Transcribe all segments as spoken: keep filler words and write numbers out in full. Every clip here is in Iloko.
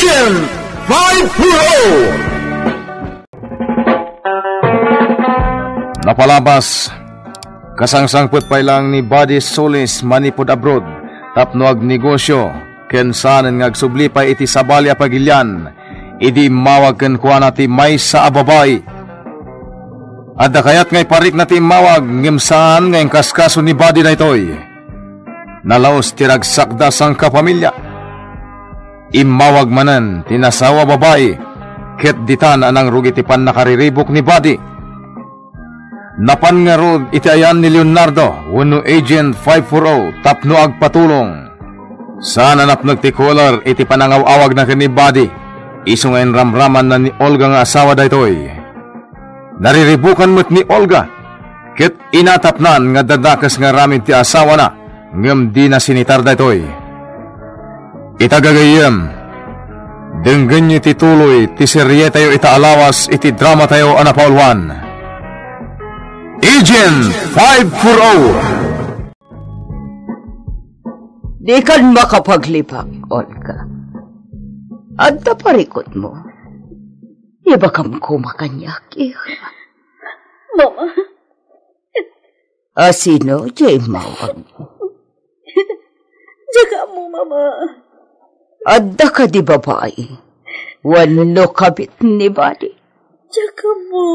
Five four oh. Napalabas, kasangsangpet pay lang ni Buddy Solis manipud abroad tapno agnegosyo ken saanen nga agsubli pay iti sabali a pagilian idi immawag kenkuana ti maysa a babai. Adda kayat nga iparikna ti immawag ngem saan nga inkaskaso ni Buddy daytoy. Nalaos ti ragsakda sangkapamilya. Immawag manen ti nasawa babai ket ditan a nangrugi ti pannakariribuk ni Buddy. Napan ngarud iti ayan ni Leonardo wenno Agent five four oh tapno agpatulong. Saan a napneg ti Kular iti panangaw-awagna ken ni Buddy, isu nga inramramanna ni Olga nga asawa daytoy. Nariribukan met ni Olga, ket inatapnan nga dadakes nga aramid ti asawana, ngem dina sinitar daytoy. Ita gagayyem, denggenyo ti tuloy ti serietayo ita a lawas iti dramatayo a napauluan, Agent five four oh. Dikan makapaglibak, Olga. Adda parikutmo. Ibagam koma kaniak, iha. Mama. A sino diay immawagmo? Diak ammo, Mama. Adda kadi babai wenno kabit ni Buddy? Diak ammo.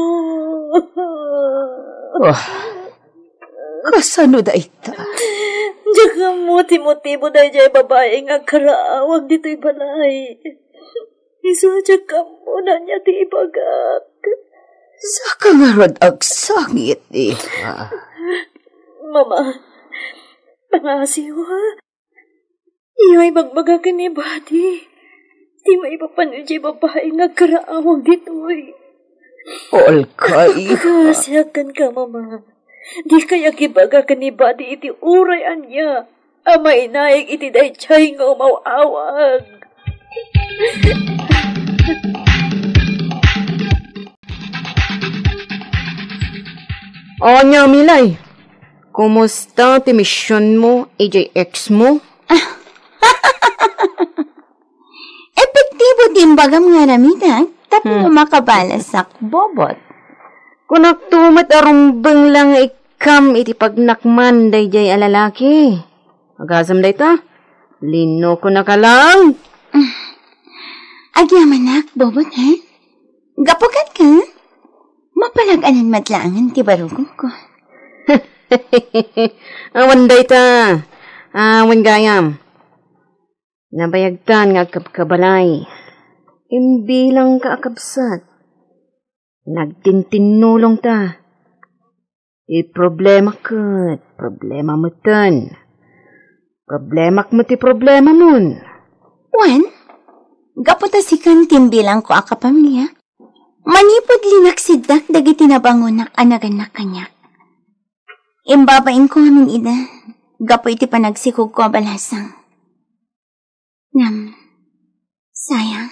Wah, kasano dayta? Diak ammo ti motibo daydiay babai nga agkaraawag ditoy balay. Isu a diak ammo ania ti ibagak. Saka ngarud agsangit, iha. Mama, pangngasiw, ha? Diyo ibagbaga ken ni Buddy ti maipapan idiay babai nga agkaraawag ditoy. Olga, iha. Pangngasiak kenka, Mama. Dikay agibaga ken ni Buddy iti uray ania a mainaig iti daydiay nga umaw-awag. O, ania, Milay? Kumusta ti misionmo idiay ex mo? Epektibo ti imbagam nga aramidek tapno Hmm. makabalasak, Bobot. Kunakto met a rumbeng la nga ikkam iti pagnakman daydiay a lalaki. Agasem dayta? Linokonak a lang. Agyamanak, Bobot, ha? Gapu kenka? Mapalag-anan met laengen ti barukongko. Awan dayta. Awan gayam. Nabayagtan nga agkabkabalay. Imbilangka a kabsat. Nagtintinnulongta. Ti problema ket problema meten. Problemak met ti problemamon. Wen, gapu ta sikan ti imbilangko a kapamilya, manipud linaksiddak dagiti nabangonak a nagannak kaniak. Imbabainko ngamin ida gapu iti panagsikogko a balasang. Ngem, sayang.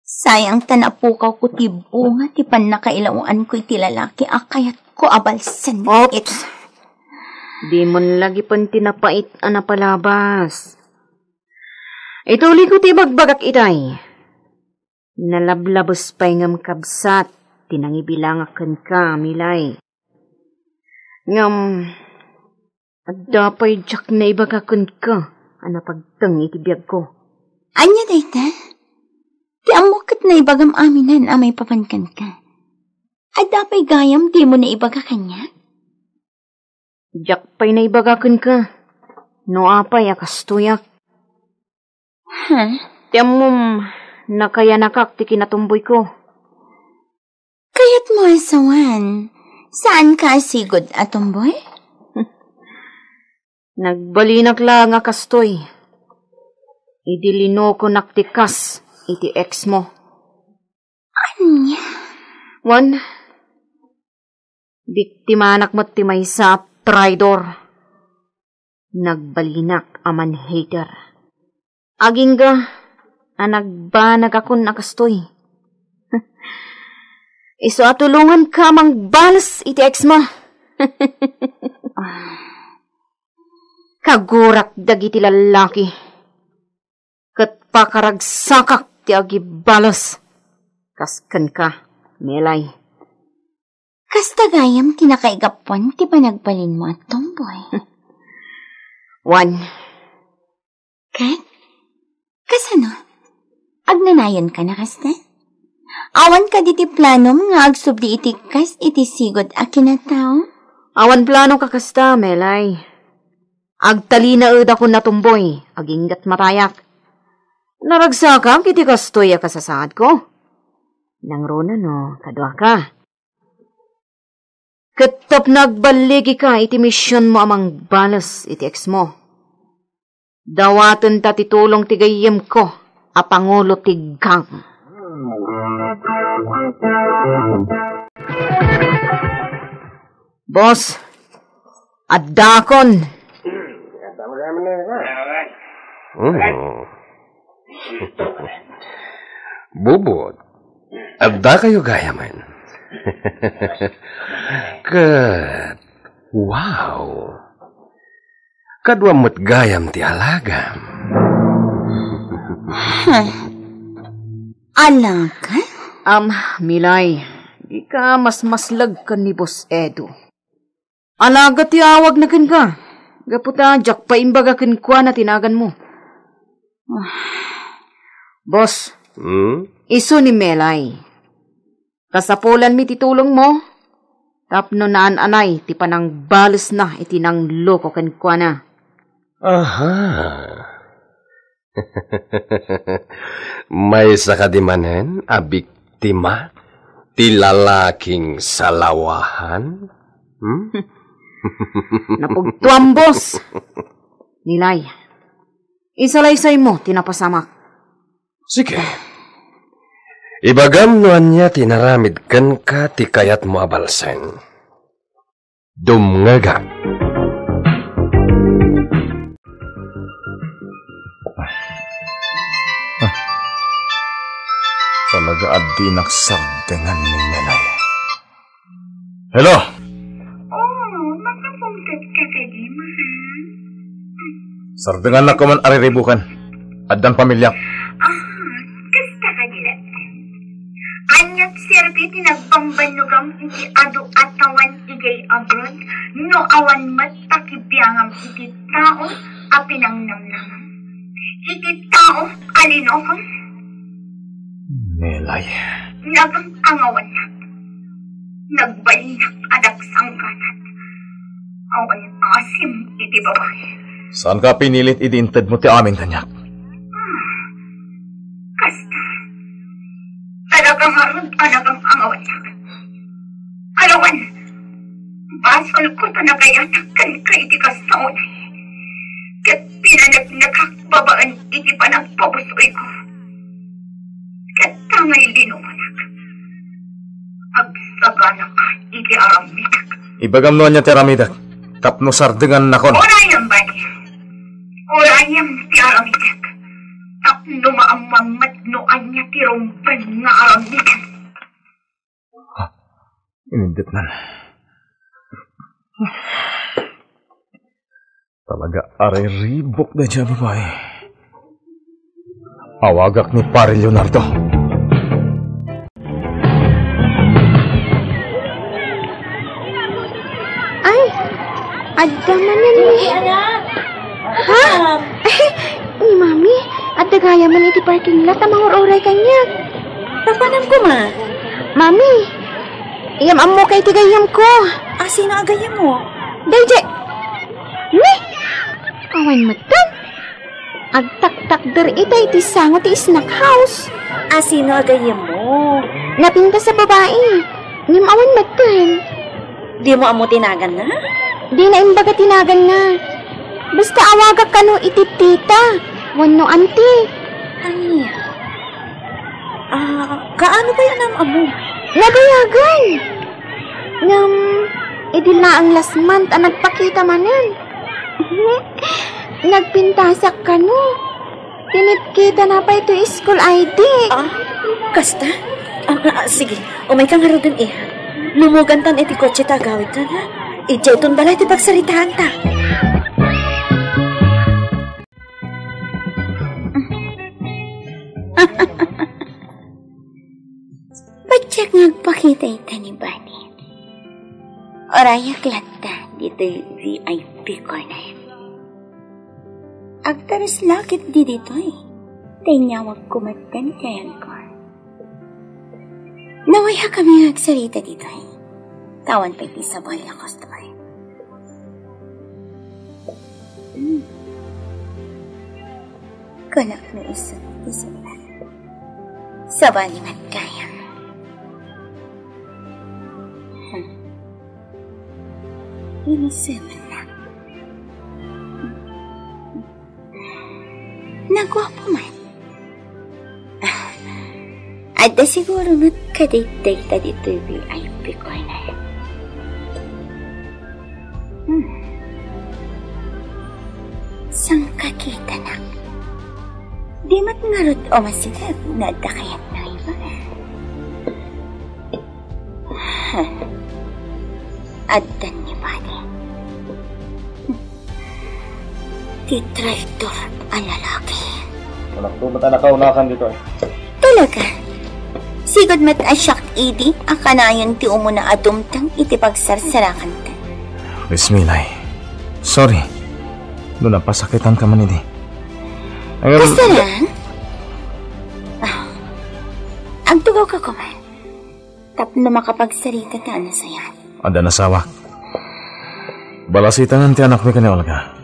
Sayang ta napukawko ti bunga ti pannakailawanko iti lalaki a kayatko a balsen. Oops! Dimon lagipen ti napait a napalabas. Ituliyko ti ibagbagak itay. Nalablabes pay ngem kabsat ti nangibilangak kenka, Milay. Ngem, adda pay diak naibaga kenka a napagteng iti biagko. Ania dayta? Ti ammok ket naibagam aminen a maipapan kenka. Adda pay gayam dimo naibaga kaniak? Diak pay naibaga kenka. No apay a kastoyak? Ha? Ti ammom, nakayanakak ti kinatumboyko. Kayatmo a sawen, saanka a sigud a tumboy? Nagbalinak la nga kastoy. Idi linokonak ti kas iti ex mo. Ania? Wen, biktimanak met ti maysa a traidor. Nagbalinak a man-hater. Agingga a nagbanagakon a kastoy. Isu a tulonganka a mangbales iti ex mo. Kagurak dagiti lallaki. Ket Nagpakaragsakak ti agibales. Kas kenka, Melay. Kasta gayam ti nakaigapuan ti panagbalinmo a tomboy. Wen. Ket? Kasano? Agnanayon ka na kasta? Awan kadi ti planom nga agsubli iti kas iti sigud a kinatao? Awan plano ka kasta, Melay. Agtalinaedakon a tomboy, aginggat matayak. Naragsakak iti kastoy a kasasaadko. Nangruna no, kaduaka. Ket tapno agballigika iti misionmo a mangbales iti eksmo. Dawatenta ti tulong ti gayyemko a pangulo ti gang. Boss, addakon. Mm. Bubot, adda kayo gayamen. Ket, wow! Kadua met gayam ti alagam. Huh. Alaga? Am, Milay, di ka masmaslag ken ni Boss Edo. Alaga ti awagna kenka. Gapu ta diak pay imbaga kenkuana ti naganmo. Boss, Hmm? Isu ni Melay. Kasapulanmi ti tulongmo tapno naan-anay ti panangbalesna iti nangloko kenkuana. Aha. Maysa kadi manen a biktima ti lalaking salawahan? Hmm? Napugtuam, boss. Milay, isalaysaymo ti napasamak. Sige. Ibagam no ania ti inaramid kenka ti kayatmo a balsen. Dumngegak. Ah. Talaga a dinak sardengan ni Melay. Hello? Oh, makapungtot ka kadi, mahal? Sardengannak man a riribukan. Addan pamiliak. Ah, kasta kadi laeng. Aniat serbi ti nagbambannogam iti adu a tawen idiay abroad no awan met pakibiangam iti tao a pinangnamnamam? Iti tao a linokam? Melay. Nagangangawannak. Nagbalinak a daksangganat. Awan asim iti babai. Saanka a pinilit idi intedmo ti amin kaniak? Ah, kasta. Talaga ngarud a nagangangawannak. Alawan, basolko ta nakayatak kenka iti kasta unay. Ket pinaneknekak babaen iti panagpabusoyko. Ket ta ngay linumanak, agsaganaka iti aramidek. Ibagam no ania ti aramidek, tapno sardengannakon. Urayem, badi. Urayem ti aramidek, tapno maammuam met no ania ti rumben nga aramidek. Inindetnan. Talaga a riribuk daydiay a babai. Awagak ni Pare Leonardo. Ay, adda manen ni. Ha? Ni Mami, adda gayamen iti parking lot a mangur-uray kaniak. Papanam koma? Mami, iyam-ammoka iti gayyemko. Asino a gayyemmo? Daydiay. Ni? Awan metten. Agtaktakder ita iti sango ti snack house. Asino a gayyemmo? Napintas a babai. Ngem awan metten. Dimo ammo ti naganna? Dina imbaga ti naganna. Basta awagak kano iti tita wenno auntie. Ania? Ah, kaano pay a naam-ammo? Nabayagan. Ngem, idi laeng last month a nagpakita manen. Nagpintasak kano. Pinipkitana pay toy school I D. Ah, kasta? Ah, ah, ah, sige, umayka ngaruden, eh. Lumugantan iti kotse ta agawidtan, ha? Idiayton balay ti pagsaritaanta. Patiek nga agpakita ita ni Bani. Urayak latta ditoy V I P corner. Agtares la ketdi ditoy. Ta inyawag koma ti ayagko. Nawayakkami nga agsarita ditoy. Awan pay ti sabali a customer. Hmm. Kunak no isu ti sila. Sabali met gayam. Hmm. Inusemennak. Naguapo man. Ah, adda siguro met kadaydiay ta ditoy V I P corner. Hmm. Sangkakitanak. Di met ngarud umasideg no adda kayatna nga iba. Huh. Adda ni Bani. Ti traitor a lalaki. Anak ko, ba't anak ka unakan dito eh? Talaga? Sigud met a siak idi a kanayon ti umuna a dumteng iti pagsarsarakanta. Miss Milay, sorry. No napasakitan ka man idi. Ay, Kastaran? Ah, agtugaw ka koma. Tapno makapagsarita ta a nasayaat. Adda nasawak. Balasitengen ti anakmi ken ni Olga.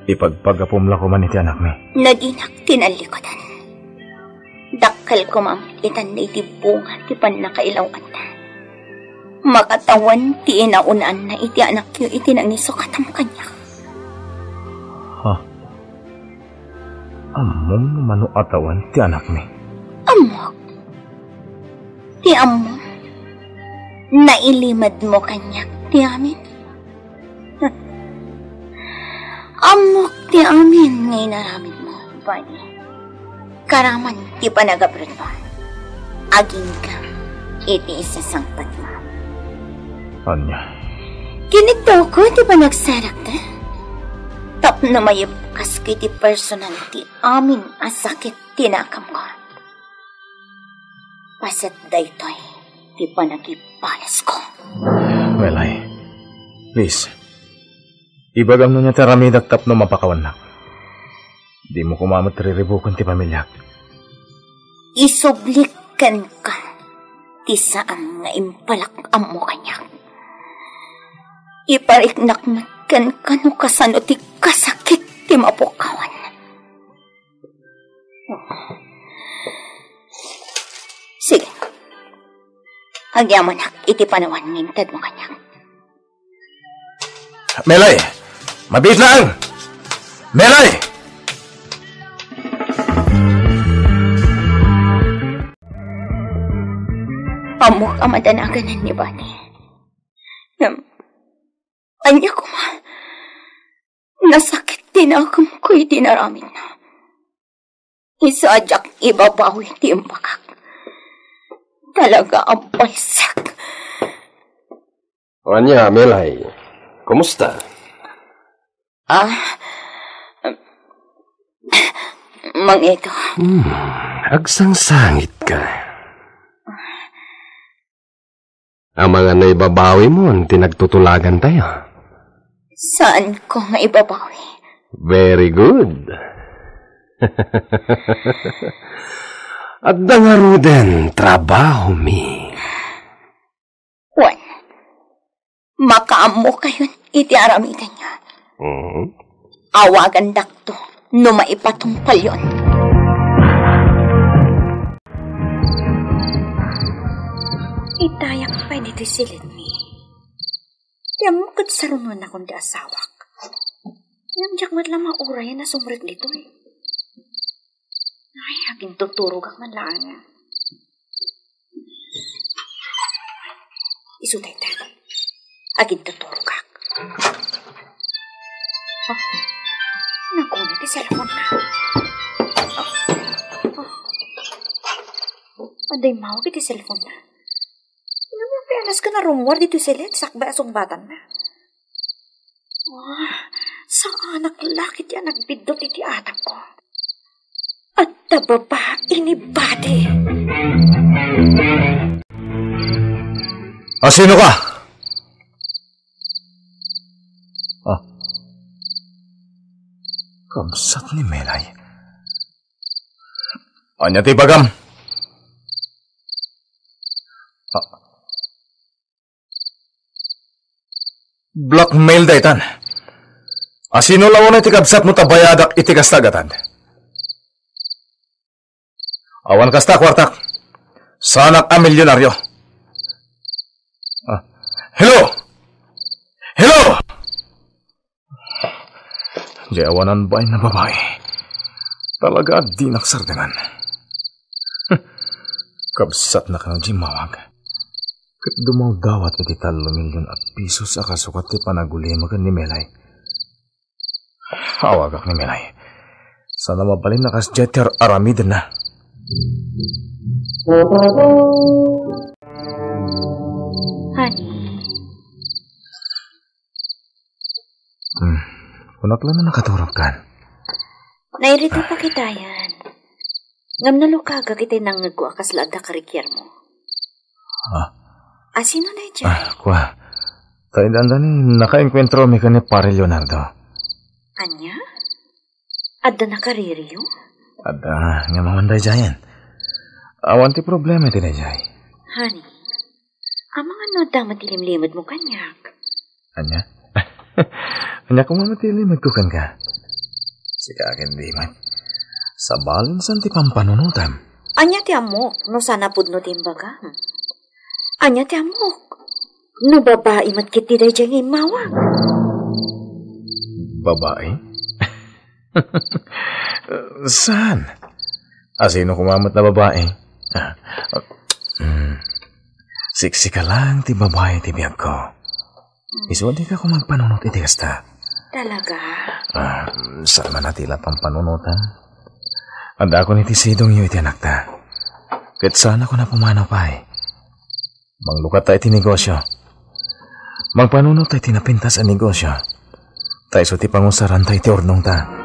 Ipagpagapom la koma iti anakmi. No dinak tinallikudan. Dakkel koma itan iti bunga ti pannakailaw-anna. Makatawan ti inaunanna iti anakyo iti nangisukatam kaniak. Ha? Ammom no mano a tawan ti anakmi? Ammok. Ti ammom, nailimedmo kaniak ti amin. Ammok ti amin nga inaramidmo, Barney. Karaman ti panagabronmo. Agingga iti isasangpetmo. Ania? Kinitawko ti panagsarakta. Tapno mayubkasko iti personal ti amin a sakit ti nakamko. Paset daytoy ti panagibalesko. Melay, please. Ibagam no ania ti aramidak tapno mapakawannak. Dimo koma met riribuken ti pamiliak. Isublik kenka ti saan nga impalak-ammo kaniak. Ipariknak met kenka no kasano ti kasakit ti mapukawan. Sige. Agyamanak iti panawan nga intedmo kaniak. Melay! Mabiit laeng! Melay! Ammok a madanaganan ni Bani. Ngem, ania koma? Nasakit ti nakemko iti naramidna. Isu a diak ibabawi ti imbagak. Talaga a balsak. O ania, Melay? Kumusta? Ah, Mang Edo. Hmm, agsangsangitka. Amangan no ibabawimon ti nagtutulagantayo? Saanko nga ibabawi. Very good. Adda ngaruden trabahomi. Wen, makaammokayon iti aramidenyo. Mhm. Awagandakto no maipatungpalyon. Itayak pay ditoy siled mi. Ti ammok ket sarunonakon ti asawak. Ngem diak met la maurayan a sumrek ditoy. Ay, agintuturogak man laeng. Isu dayta. Agintuturogak. Oh, naguna ti cellphone na. Oh. Adda immawag iti cellphone na. Ngem apianas ken a rummuar ditoy siled sakbay a sungbatanna. Ah, saanak la ketdi a nagbiddut iti atapko. At ta babai ni Buddy. A, sino ka? Ah. Kabsat ni Melay. Ania ti ibagam? Ah. Blackmail daytan. A, sino la unay ti kabsatmo ta bayadak iti kasta a gatad? Awan kasta a kuartak. Saanak a milionario. Ah. Hello! Hello! Diay awanan bain a babai. Talaga a dinak sardengan. Kabsatnak nga diay immawag. Ket dumawdawat iti tallo milyon a pisos a kasukat ti panagulimek ken ni Melay. Awagak ni Melay. Saan a mabalin a kasdiay ti ar-aramidenna. Honey. Hmm. Kunak la no nakaturogkan. Nairita pa kitayen. Ngem nalukagak iti nangngegko a kasla adda karikirmo. Ah. A, sino daydiay? Ah, kua. Ta idandan ni nakaengkuentromi ken ni Pare Leonardo. Ania? Adda nakaririyo? Adda, ngem awan daydiayen. Awan ti problema iti daydiay. Honey, amangan no adda met ti limlimedmo kaniak. Ania? Ania koma met ti limedko kenka? Sika ket di met. Sabalen saan ti pampanunotam. Ania ti ammok no saan a pudno ti imbagam? Ania ti ammok? No babai met ketdi daydiay nga immawag. Babai? Saan? A, sino koma met a babai? Ah, mm. Siksika lang ti babai ti biagko. Isu a dika koma agpanunot iti kasta. Talaga? Ah, saan man a ti la pampanunotam. Addaakon iti sidongyo iti anakta. Ket saanakon a pumanaw pay. Manglukatta iti negosio. Mangpanunotta iti napintas a negosio. Ta isu ti pangusaranta iti urnongta.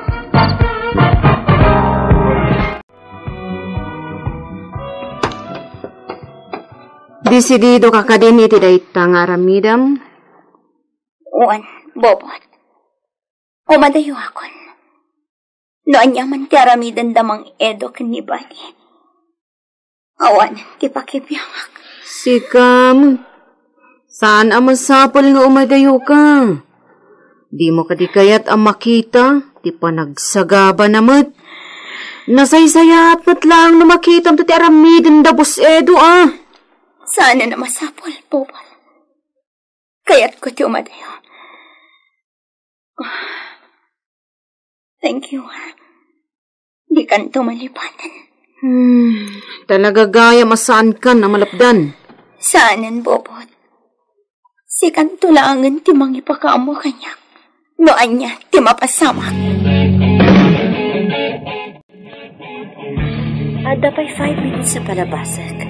Desididoka kadin iti dayta nga aramidem? Wen, Bobot. Umadayuakon. No aniaman ti aramidenda Mang Edo ken ni Buddy, awanen ti pakibiangak. Sika met, saan a masapul nga umadayoka. Dimo kadi kayat a makita ti panagsagabana met? Nasaysayaat met laeng no makitam ti aramidenda Boss Edo, a. Saanen a masapul, Bobot. Kayatko ti umadayo. Thank you. Dikanto malipaten. Hmm, talaga gayam a saankan a malapdan. Saanen, Bobot. Sikanto laengen ti mangipakaammo kaniak no ania ti mapasamak. Adda pay five minutes a palabasek.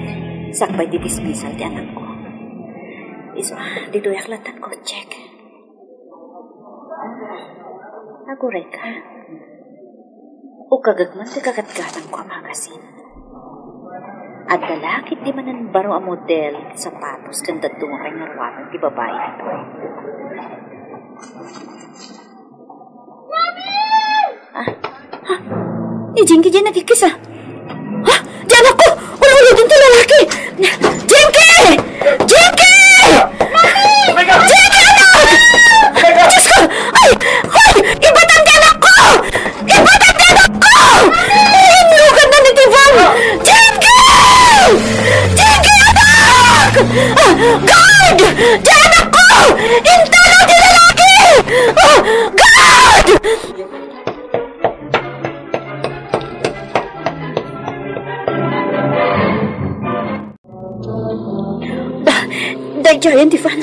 Sakbay ti dismissal ti anakko. Isu, ditoyak latta ti kotsek. Aguray ka. Ukagek man ti kagatgatangko a magasin. Adda la ketdi manen baro a model ti sapatos ken dadduma pay nga ruar ti babai ditoy. Ah, ha? Ni Jinky diay nagikkis, a. Ha? Diay anakko! Ululodon ti lalaki! Jinky! Jinky! Jinky, anak! Diyos ko! Ay! Hoy! Ibatan ti anakko! Ibatan ti anakko! Inluganna ni Tivan! Jinky! Jinky, anak! Ah, guard! Diay anakko! Intalaw ti lalaki! Ah, guard! Da, daydiayen, Tivan.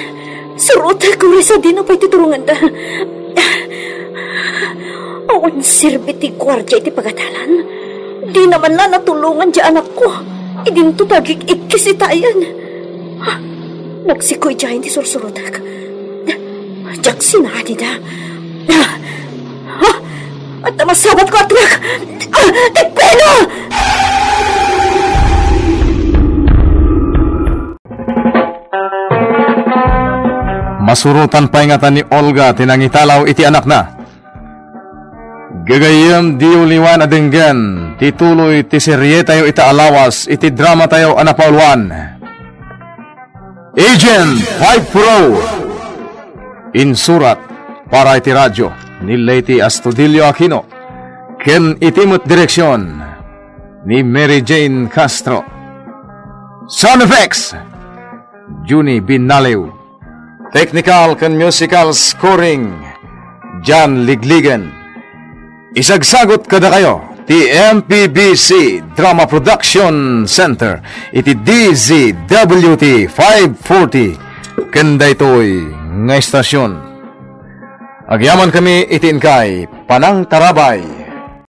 Surotek, uray sadino pay ti turonganda. Awan serbi ti guardia iti pagadalan. Dina man la natulongan diay anakko. Idinto ta agik-ikkis itayen. Ha? Nagsiko idiayen ti sursurotek. Diak sinadida. Ha? Adda masabatko a truck! Ah, ti pino! Surotan pay ngata ni Olga ti nangitalaw iti anakna. Gagayyem, diyo liwan a denggen ti tuloy ti serietayo ita a lawas iti dramatayo a napauluan, Agent five Pro. Insurat para iti radyo ni Leyte Astudillo Aquino ken iti met direksion ni Mary Jane Castro. Sound effects, Junie Binaliw. Technical ken musical scoring, John Ligligan. Isagsagot kadakayo ti M P B C Drama Production Center iti D Z W T five forty ken daytoy nga estasion. Agyamankami iti inkay panangtarabay.